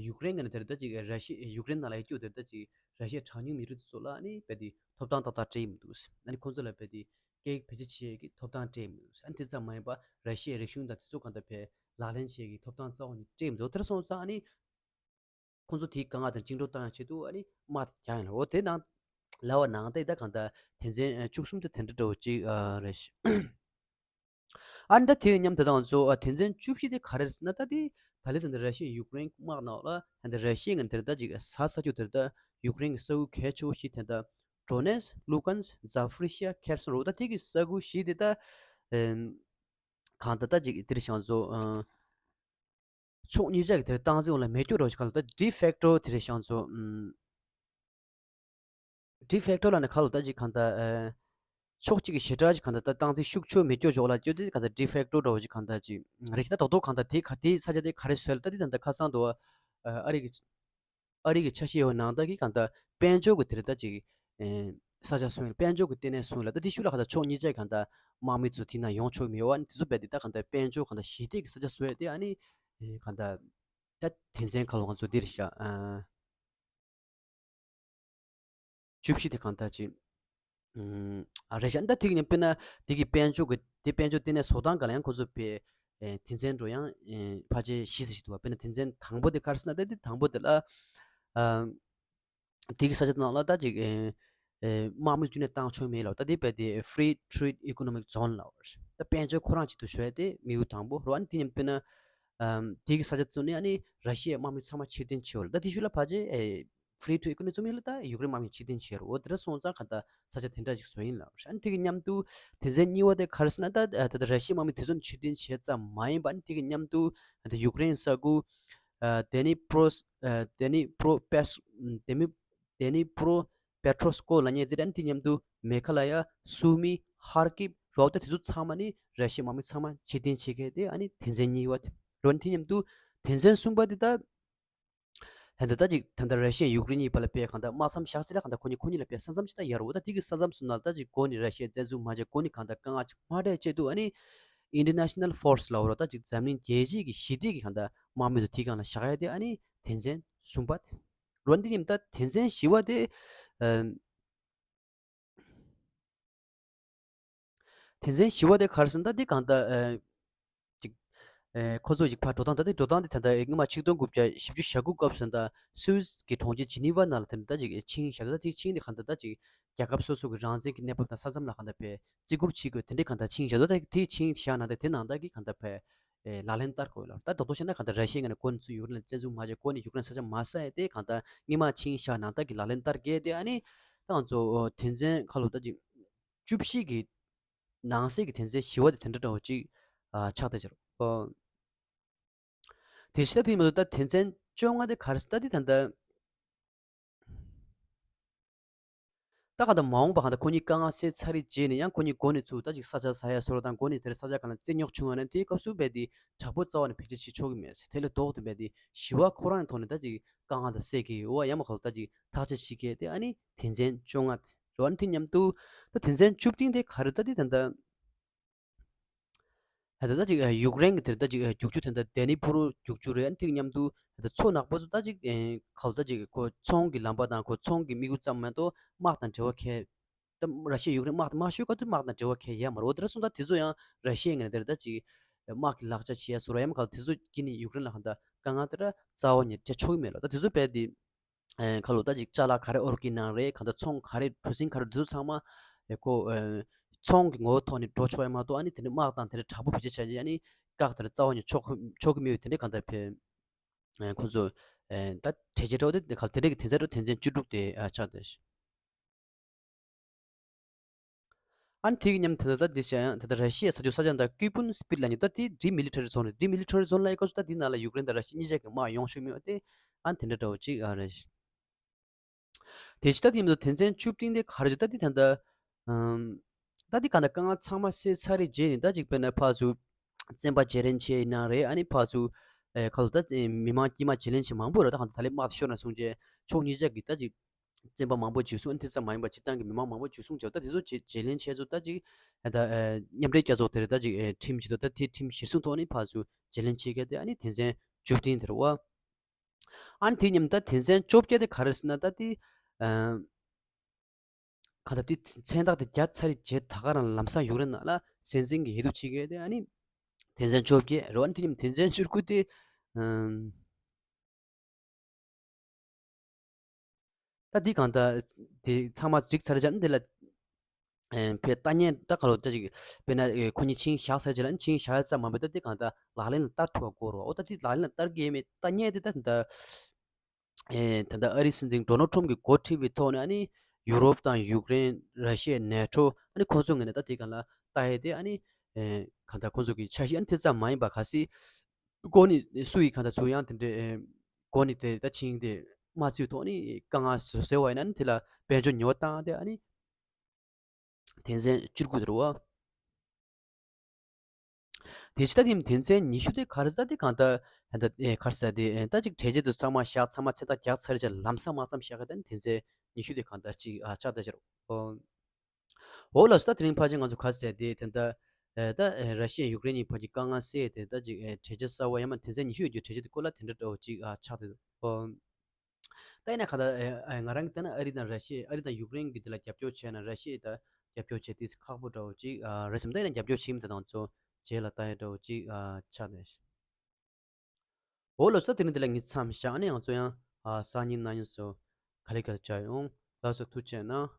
ཡུཀ་རེན་ངོས་ནས་དེ་རེད། ད་ཅིག་ར་ཤི་ཡུཀ་རེན་ནང་ལ་ཡོད་རྒྱུ་དེ་རེད། ད་ཅིག་ར་ཤི་ཡའི་གྲངས་ཉུང་མི་རིགས་དེ་ཚོ་ལ་ཨ་ནི་རྦད་དེ་ཐོབ་ཐང་ཏག་ཏག་སྤྲད་ཀྱི་མི་འདུག་ཨ་ནི་ཁོང་ཚོ་ལ་རྦད་དེ་སྐད་ཡིག་བེད་སྤྱོད་བྱེད་ཀྱི་ཐོབ་ཐང་སྤྲད་ཀྱི་མི་འདུག་ཨ་ནི་དེ་ཙམ་མ་ཡིན་པར་ར་ཤི་ཡའི་རིག་གཞུང་དང་དེ་ཚོ་གང་ལྟར་བས་ལག་ལེན་བྱེད་ཀྱི་ཐོབ་ཐང་རྩ་བ་ནས་སྤྲད་མི་འདུག་དེར་སོང་ཙང་ཨ་ནི་ཁོང་ཚོ་དེའི་དཀའ་ངལ་དང་བཅིངས་འགྲོལ་བཏང་ཡ་ཆེད་དུ་ཨ་ནི་དམག་དེ་རྒྱག་ཡིན་ལ། འོ་དེ་ནང་ལབ་པ་ནང་བཞིན་ད་གང་ལྟར་དོན་ཚན་བཅུ་གསུམ་དེ་དེ་འདྲ་འདྲ་བོ་ཅིག་ཨ་རེད། ཨ་ནི་ད་དེ་མཉམ་དུ་ད་ང་ཚོ་ཨ་དོན་ཚན་བཅུ་བཞི་དེ་ག་རེ་རེད་ཟེར་ན། ད་དེ་ད་ལྟ་དེ་འདྲ་ར་ཤི་ཡ་ཡུཀ་རེན་དམག་ནང་ལ་ད་ལྟ་ར་ཤི་ཡ་ངོས་ནས་དེ་ད་ཅིག་ཟ་ཟ་རྒྱུ་དེ་ད་ཡུཀ་རེན་གྱི་ས་ཁུལ་གལ་ཆེ་བོ་ཞིག་དེ་ད་ཌོ་ནེ་སི་ལུ་ཀན་སི་ཛ་ཕོ་རི་ཤི་ཡ་ཁེར་སོན་རོ། ད་དེ་གི་ས་ཁུལ་བཞི་དེ་ད་ཨེམ་གང་ལྟར་ད་ཅིག་དེ་རེད་ཤག་ཚོ་ཨ་ཕྱོགས་གཉིས་ཆ་གི་དེར་སྟངས་འཛིན་འོག་ལ་མེད་རྒྱུ་རོ་ཞིག་གང་ལྟར་ཌི་ཕེག་ཊོ་དེ་རེད་ཤག་ཚོ་ཨམ། ཌི་ཕེག་ཊོ་ལབ་ནས་ག་ལབ་ད་ཅིག་གང་ལྟར་ཨ་ཕྱོགས་གཅིག་གི་ཞེ་དྲག་ཅིག་གང་ལྟར་ད་སྟངས་འཛིན་ཤུགས་ཆེ་མི་སྐྱོ་ཕྱོགས་ལ་སྐྱོ་དེ་གང་ལྟར་ཌི་ཕེག་ཊོ་འདྲ་བོ་ཅིག་གང་ལྟར་ཅིག་རེད་ཤག་ད་རྡོག་རྡོག་གང་ལྟར་དེ་ག་དེའི་ས་ཆ་དེ་ག་རེ་བཟོས་ལ་ད་དེ་ད་ལྟ་ཁ་སང་དུ་ཨ་ཨ་རི་གི་ཨ་རི་གི་ཆ་ཤས་ཡོད་ནང་ད་གི་གང་ལྟར་དཔལ་འབྱོར་གི་དེ་རེད་ད་ཅིག་ཨེ་ས་ཆ་སོན་དཔལ་འབྱོར་གི་ལྟེ་གནས་སོན་ལ་ད་དེ་ཤུགས་ལ་གང་ལྟར་ཕྱོགས་གཉིས་ཆ་གང་ལྟར་དམག་མི་ཚོ་དེ་ན་ཡོང་ཆོག་མེད་བ་ནི་དེ་ཚོ་བས་དེ་ད་གང་ལྟར་དཔལ་འབྱོར་གང་ལྟར་ཞི་བདེ་གི་ས་ཆ་བཟོས་དེ་ཨ་ནི་ཨེ་གང་ལྟར་ད་དེ་མཚན་ཁ་ལོ་ང་ཚོ་འདིར་བཞག་ཨ། བཅུ་བཞི་དེ་གང་ལྟར་ཅིག་ཨ་རེད་ཤག་ད་ཐིག་ཉམས་དཔེར་ན་དེ་གི་དཔལ་འབྱོར་གི་དེ་དཔལ་འབྱོར་ལྟེ་གནས་བཟོ་སྟངས་ག་ལ་ཡང་ཁོ་ཚོ་བས་ཨེ་དེ་མཚན་འགྲོ་ཡང་ཨེ་ཕལ་ཆེར་ཞི་ཟེར་ཞིག་འདུག་བ། དཔེར་ན་དེ་མཚན་དང་པོ་དེ་ག་རེ་ཟེར་ན་ད་དེ་དང་པོ་དེ་ལ་ཨ་དེ་གི་ས་ཆ་ནང་ལ་ད་ཅིག་ཨེ་ཨེ་དམག་མི་བཅུ་ནས་བཏང་ཆོག་མེད་ལ་ད་དེ་བས་དེ་Free Trade Economic Zone་ལ་ད་དཔལ་འབྱོར་ཁོ་རང་ཆེད་དུ་ཤོད་དེ་དམིགས་ཡུལ་དང་པོ་རོ། ཨ་ནི་དེ་ཉམས་དཔེར་ན་ཨམ་དེ་གི་ས་ཆ་བཙུགས་ནས་ཨ་ནི་ར་ཤི་ཡའི་དམག་མི་ཚང་མ་ཕྱིར་འཐེན་བྱེད་འོ་ལ་ད་དེ་ཤུལ་ལ་ཕལ་ཆེར་ཨེ་Free Trade Economy་བཙུགས་མིན་ལ་ད་ཡུཀ་རེན་དམག་མི་ཕྱིར་འཐེན་བྱེད་རོ། འོ་དེ་འདྲ་སོང་ཙང་ག་ད་ས་ཆ་དེ་འདྲ་ཞིག་བཟོ་ཡིན་ལ། ཨ་ནི་དེ་གི་མཉམ་དུ་དེ་ཚན་གཉིས་པ་དེ་ག་རེ་ཟེར་ན་ད་ད་ད་ར་ཤི་ཡའི་དམག་མི་དེ་ཚོ་ཕྱིར་འཐེན་བྱེད་ཙམ་མ་ཡིན་པ་ཨ་ནི་དེ་གི་མཉམ་དུ་ད་ཡུཀ་རེན་ས་ཁུལ་ཨ་དེ་ནི་པྲོ་ཨ་དེ་ནི་པྲོ་པེ་སི་དེ་མི་དེ་ནི་པྲོ་པེ་ཊོ་སི་ཀོ་ལབ་མཁན་དེ་ར་ཨ་ནི་དེ་མཉམ་དུ་མེ་ཁ་ལ་ཡ་སུ་མི་ཧར་ཀིབ་རོགས་ད་དེ་ཚོ་ཚང་མ་ནི་ར་ཤི་ཡའི་དམག་མི་ཚང་མ་ཕྱིར་འཐེན་བྱེད་མཁན་དེ་ཨ་ནི་དེ་ཚན་གཉིས་པ་དེ་རོ། ཨ་ནི་དེ་མཉམ་དུ་དེ་ཚན་གསུམ་པ་དེ་ད། ད་ལྟ་ད་ཅིག་ད་ལྟ་ར་ཤི་ཡ་ཡུཀ་རེན་གཉིས་བར་ལ་དཔེ་གང་ལྟར་དམག་མཚམས་བཞག་ཅིག་ལ་གང་ལྟར་ཁོ་གཉིས་ཁོ་གཉིས་ལ་དཔེ་ས་མཚམས་ཅིག་ད་ཡར་འོ་ད་དེ་གི་ས་མཚམས་སུ་ན་ད་ཅིག་གོ་ནི་ར་ཤི་ཡ་བཙན་འཛུལ་མ་བྱས་གོ་ནི་གང་ལྟར་དཀའ་ངལ་ཅིག་མ་འཕྲད་ཆེད་དུ་ཨ་ནི་International Force་ལ་འོ་ར་ད་ཅིག་འཛམ་གླིང་རྒྱལ་སྤྱི་གི་ཞི་བདེ་གི་གང་ལྟར་དམག་མི་ཚོ་དེ་གང་ལ་བཞག་ཡ་དེ་ཨ་ནི་དེ་མཚན་གསུམ་པ་དེ་རོ། འདི་ཉིན་ད་དེ་མཚན་བཞི་བ་དེ་ཨ། དེ་མཚན་བཞི་བ་དེ་ག་རེ་ཟེར་ན་ད་དེ་གང་ལྟར་ཨ་ཅིག་ཨ་ཁོ་ཚོ་ཅིག་ཕར་འགྲོ་སྟངས་ད་དེ་འགྲོ་སྟངས་དེ་ད་ལྟ་སྔོན་མ་ཆིག་སྟོང་དགུ་བརྒྱ་བཞི་བཅུ་ཞེ་དགུ་སྐབས་སུ་ད་སུད་སི་གི་གྲོང་ཁྱེར་ཇི་ནི་ཝ་ནང་ལ་དེ་ད་ཅིག་ཆིངས་བཞག་ད་དེ་ཆིངས་དེ་གང་ལྟར་ད་ཅིག་རྒྱལ་ཁབ་སོ་སོ་གི་རང་བཙན་གྱི་གནས་བབ་དང་ས་མཚམས་ལ་གང་ལྟར་བས་བརྩི་བཀུར་བྱེད་དགོས་དེ་འདྲའི་གང་ལྟར་ཆིངས་བཞག་ད་དེ་ཆིངས་བཞག་ན་ད་དེ་ནང་ལྟར་གྱི་གང་ལྟར་བས་ཨེ་ལག་ལེན་བསྟར་དགོས་ལ། ད་རྡོག་རྡོག་བཤད་ན་གང་ལྟར་ར་ཤི་ཡའི་ངོས་ནས་གོ་ནས་ཚུར་ཡུཀ་རེན་ལ་བཙན་འཛུལ་མ་བྱས་གོ་ནས་ཡུཀ་རེན་ས་ཆ་མ་ཟ་ཡས་དེ་གང་ལྟར་སྔོན་མ་ཆིངས་བཞག་ནང་ལྟར་གྱི་ལག་ལེན་བསྟར་གས་དེ་ཨ་ནི་ད་ང་ཚོ་དོན་ཚན་ཁ་ལོ་ད་ཅིག་བཅུ་བཞི་གི་ནང་གསེས་ཀྱི་དོན་ཚན་བཞི་བ་དེ་དེ་འདྲ་འདྲ་བོ་ཅིག་ཨ་ཆགས་བསྡད་ཅིག་རོ། དེ་ཕྱི་ད་དེ་མ་གཏོགས་ད་དོན་ཚན་བཅོ་ལྔ་དེ་ག་རེ་ཟེར་ད་དེ་ད་ལྟ། ད་ག་ད་མ་འོངས་པ་ག་ད་ཁོ་གཉིས་དཀའ་ངལ་སེལ་ཚར་རེད་རྗེས་ནས་ཡང་ཁོ་གཉིས་འགོ་ནས་ཚུར་ད་ཅིག་ས་ཆ་ཟ་ཡ་སོར་དང་འགོ་ནས་དེར་ས་ཆ་གང་ལ་རྩེད་རྙོག་བྱུང་བ་ན་དེའི་སྐབས་སུ་རྦད་དེ་དྲག་པོ་རྩ་བ་ནས་བེད་སྤྱོད་བྱེད་ཆོག་གི་མེད་ཟེར། དེ་ལས་ལྡོག་ཏུ་རྦད་དེ་ཞི་བ་ཁོ་རང་གི་ཐོག་ནས་ད་ཅིག་དཀའ་ངལ་དུ་སེལ་གི་ཡོད་བ་ཡང་མ་ག་ད་ཅིག་ཐག་གཅོད་བྱེད་གི་དེ་ཨ་ནི་དོན་ཚན་བཅོ་ལྔ་རེད་བ། ཨ་ནི་དེ་མཉམ་དུ་ད་དོན་ཚན་བཅུ་བདུན་དེ་ག་རེ་ད་དེ་ད་ད། ད་ལྟ་ཅིག་ཡུཀ་རེན་གྱི་དེར་ད་ཅིག་རྒྱུག་ཆུ་དེ་འདྲ་ཌེ་ནི་པུ་རུ་རྒྱུག་ཆུ་རེད། ཨ་ནི་དེ་མཉམ་དུ་ད་མཚོ་ནག་པོ་ཚོ་ད་ཅིག་ཁ་ལོ་ད་ཅིག་ཁོ་ཚོང་གི་ལམ་པ་དང་ཁོ་ཚོང་གི་དམིགས་ཡུལ་ཙམ་མ་གཏོགས་དམག་དང་འབྲེལ་བ་ཁེལ། ད་ར་ཤི་ཡ་ཡུཀ་རེན་དམག་དམག་ཤོད་སྐབས་དུ་དམག་དང་འབྲེལ་བ་ཁེལ་ཡ་མ་རེད། འོ་དེ་འདྲ་སོང་ད་དེ་ཚོ་ཡང་ར་ཤི་ཡའི་ངོས་ནས་དེར་ད་ཅིག་དམག་གི་ལག་ཆ་བྱེད་ཡ་བཟོ་ར་ཡ་མ་ག་དེ་ཚོ་གི་ནི་ཡུཀ་རེན་ལ་ག་ད་དཀའ་ངལ་དེ་འདྲ་རྩ་བ་ནས་སྤྲད་ཆོག་གི་མེད་ལ། ད་དེ་ཚོ་རྦད་དེ། ཨེ་ཁ་ལོ་ད་ཅིག་ཅ་ལག་ག་རེ་དབོར་གྱི་ནང་རེད། གང་ལྟར་ཚོང་ག་རེ་གྲུ་གཟིངས་ག་རེ་འདི་ཚོ་ཚང་མ་ཨེ་ཁོ་ཨེ་ཚོང་གི་ངོ་བོ་ཐོག་ནས་འགྲོ་ཆོག་ཡ་མ་གཏོགས་ཨ་ནི་དེ་འདྲ་དམག་དང་དེ་འདྲ་དྲག་པོ་བེད་སྤྱོད་བྱ་ཡ་ཨ་ནི་བཀག་དེ་འདྲ་རྩ་བ་ཉིད་ཆོག་ཆོག་གི་མེད་པའི་དེ་འདྲ་གང་ལྟར་ཕེ་ཨེ་ཁོ་ཚོ་ཨེ་ད་གྲོས་ཆོད་འགྲོ་དེ་ག་དེ་འདྲ་གི་དེ་ཚོ་དོན་ཚན་བཅུ་དྲུག་དེ་ཨ་ཆགས་ཏེ། ཨ་ནི་དེ་གི་མཉམ་དེ་ད་ལྟ་འདི་བྱས་ཡང་ད་ལྟ་ར་ཤི་ཡའི་ས་ཆ་ས་ཆ་འདི་ཀུ་པུན་སྤིར་ལ་ཉོ་ད་དེ་ཌི་མི་ལི་ཊ་རི་ཛོན་རེད། ཌི་མི་ལི་ཊ་རི་ཛོན་ལ་ཡི་གོ་སུ་ད་དེ་ནང་ལ་ཡུཀ་རེན་དང་ར་ཤི་ཡ་གཉིས་ཆ་གི་དམག་ཡོང་ཤོས་མེད་པ་དེ་ཨ་ནི་དེ་འདྲ་འདྲ་བོ་ཅིག་ཨ་རེད། དེ་ཕྱི་ད་དེ་མི་འདུག་དོན་ཚན་བཅུ་བདུན་དེ་ག་རེ་ད་དེ་ད་ལྟ་ཨམ་ད་དེ་ག་ད་དཀའ་ངལ་ཚང་མ་སེལ་ཚར་རེད་རྗེས་ནས་ད་ཅིག་དཔེར་ན་ཕར་ཚུར་བཙན་པ་བརྗེ་ལེན་བྱས་ཡིན་ན་རེད། ཨ་ནི་ཕར་ཚུར་ཨེ་ཁ་ལོ་ད་མི་མང་དཀྱིལ་མ་བརྗེ་ལེན་བྱས་མང་པོ་རེད། ད་གང་ད་ད་ལས་དམག་ཤོར་ན་སོང་རྗེས་ཕྱོགས་གཉིས་ཆ་གི་ད་ཅིག་བཙན་པ་མང་པོ་འཇུ་སོང་། ཨ་ནི་དེ་ཙམ་མ་ཡིན་པ་སྤྱིར་བཏང་གི་མི་མང་མང་པོ་འཇུ་སོང་བྱས་ད་དེ་ཚོ་བརྗེ་བརྗེ་ལེན་བྱས་ཚོ་ད་ཅིག་ད་མཉམ་འབྲེལ་རྒྱལ་ཚོགས་དེར་ད་ཅིག་ཁྲིམས་བྱེད་དོ་ད་དེ་ཁྲིམས་གཞིར་བཟུང་ཐོག་ནས་ཕར་ཚུར་བརྗེ་ལེན་བྱེད་མཁན་དེ་ཨ་ནི་དོན་ཚན་བཅུ་བདུན་དེ་རེད་བ། ཨ་ནི་དེ་མཉམ་ད་དོན་ཚན་བཅོ་བརྒྱད་དེ་ག་རེ་ཟེར་ན་ད་དེ་ག་ད་དེ་མཚན་རྟགས་དེ་བརྒྱབ་ཚར་རྗེས་ད་ག་རང་ལམ་སང་ཡུཀ་རེན་ནང་ལ་སྲིད་འཛིན་གྱི་ཡིད་དུ་ཆེས་མཁན་དེ་ཨ་ནི་དོན་ཚན་བཅོ་བརྒྱད་རེད་བ། ཨ་ནི་དེ་མཉམ་དོན་ཚན་བཅུ་དགུ་དེ། ད་འདི་གང་ལྟར་དེ་ཚང་མ་འགྲིག་ཚར་རྗེས་འདི་ལ་ཨེ་ཕེ་ལྟ་ཉན་ད་ག་ལོ་ད་ཅིག་དཔེར་ན་ཨེ་ཁོ་གཉིས་ཆིངས་བཞག་ཚར་རྗེས་ལ་ཆིངས་བཞག་ཡ་ཙམ་མ་འབད་ད་འདི་གང་ལྟར་ལག་ལེན་ལ་བསྟར་ཐུབ་པ་དགོས་རོ། འོ་ད་འདི་ལག་ལེན་ལ་བསྟར་གི་ཡོད་མེད་ལྟ་ཉན་དེ་ད་ད་ཨེ་ད་ལྟ་ཨ་རིའི་སྲིད་འཛིན་ཌོ་ནལ་ཊམ་གྱིས་འགོ་ཁྲིད་པའི་ཐོག་ནས་ཨ་ནི་ཡུ་རོབ་དང་ཡུཀ་རེན་ར་ཤི་ཡ་ནེ་ཊོ་ཨ་ནི་ཁོ་ཚོ་ངོས་ནས་ད་འདི་གང་ལ་ལྟ་ཡས་དེ་ཨ་ནི་ཨེ་གང་ལྟར་ཁོ་ཚོ་གི་འཆར་གཞི་ཨ་ནི་དེ་ཙམ་མ་ཡིན་པ་གལ་སྲིད་འགོ་ནས་སུ་ཡིས་གང་ལྟར་ཚུར་ཡང་དེ་འདྲའི་ཨེ་འགོ་ནས་དེ་ད་ཕྱིན་ཏེ་ མ་བརྩིས་ཐོག་ནས་དཀའ་ངལ་བཟོས་པ་ཡིན་ན་ནི་དེ་ལ་དཔལ་འབྱོར་ཉེས་པ་བཏང་སྟེ་ཨ་ནི་དོན་ཚན་བཅུ་དགུ་དེ་རེད་བ། དེ་ཕྱི་ད་དེ་དོན་ཚན་ཉི་ཤུ་དེ་ག་རེ་ཟེར་ད་དེ་གང་ལྟར་ད་ཨེ་ག་རེ་ཟེར་དེ་ཨེ་ད་ཅིག་གྲོས་ཆོད་དེ་ཚང་མ་བཞག་ཚང་མ་ཚད་ལྡན་རྒྱག་ཚར་རྗེས་ལམ་སང་མ་ཙམ་བཞག་གི་ད་ནི་དོན་ཚན་ཉི་ཤུ་དེ་གང་ལྟར་ཅིག་ཨ་ཆགས་བསྡད་ཤག་རོ། འོ་ལགས་སོ། ད་དེ་རིང་ཕལ་ཆེར་ང་ཚོ་ག་རེ་ཟེར་དེ་དེ་ད་ཨེ་ད་ཨེ་ར་ཤི་ཡ་ཡུཀ་རེན་གཉིས་བར་གྱི་དཀའ་ངལ་སེལ་དེ་ད་ཅིག་ཨེ་གྲོས་ཆོད་གསར་པ་ཡང་མ་དོན་ཚན་ཉི་ཤུ་ཡོད་རྒྱུ་གྲོས་ཆོད་དེ་སྐོར་ལ་དེ་འདྲ་འདྲ་བོ་ཅིག་ཨ་ཆགས་བསྡད་འདུག་ད་ཡིན་ན་ག་ད་ཨེ་ཨེ་ང་རང་གིས་བལྟས་ན་ཨ་རི་དང་ར་ཤི་ཡ་ཨ་རི་དང་ཡུཀ་རེན་གྱི་དེ་ལ་རྒྱབ་སྐྱོར་བྱས་ན་ར་ཤི་ཡ་ད་རྒྱབ་སྐྱོར་བྱེད་དེ་ཁག་པོ་འདྲ་བོ་ཅིག་ཨ་རེད་བསམ། ད་ཡིན་ན་རྒྱབ་སྐྱོར་བྱེད་མི་དེ་དང་ཚོ་རྗེས་ལ་ལྟ་ཡ་འདྲ་བོ་ཅིག་ཨ་ཆགས་བསྡད། འོ་ལགས་སོ། དེ་རིང་འདི་ལ་ངས་མཚམས་བཞག་ནས་ང་ཚོ་ཡང་ཨ་སང་ཉིན་གནངས་ཉིན་སོ་ག་ལེ་ག་ལེ་བྱ་ཡོང་། ལགས་སོ། ཐུགས་རྗེ་གནང་།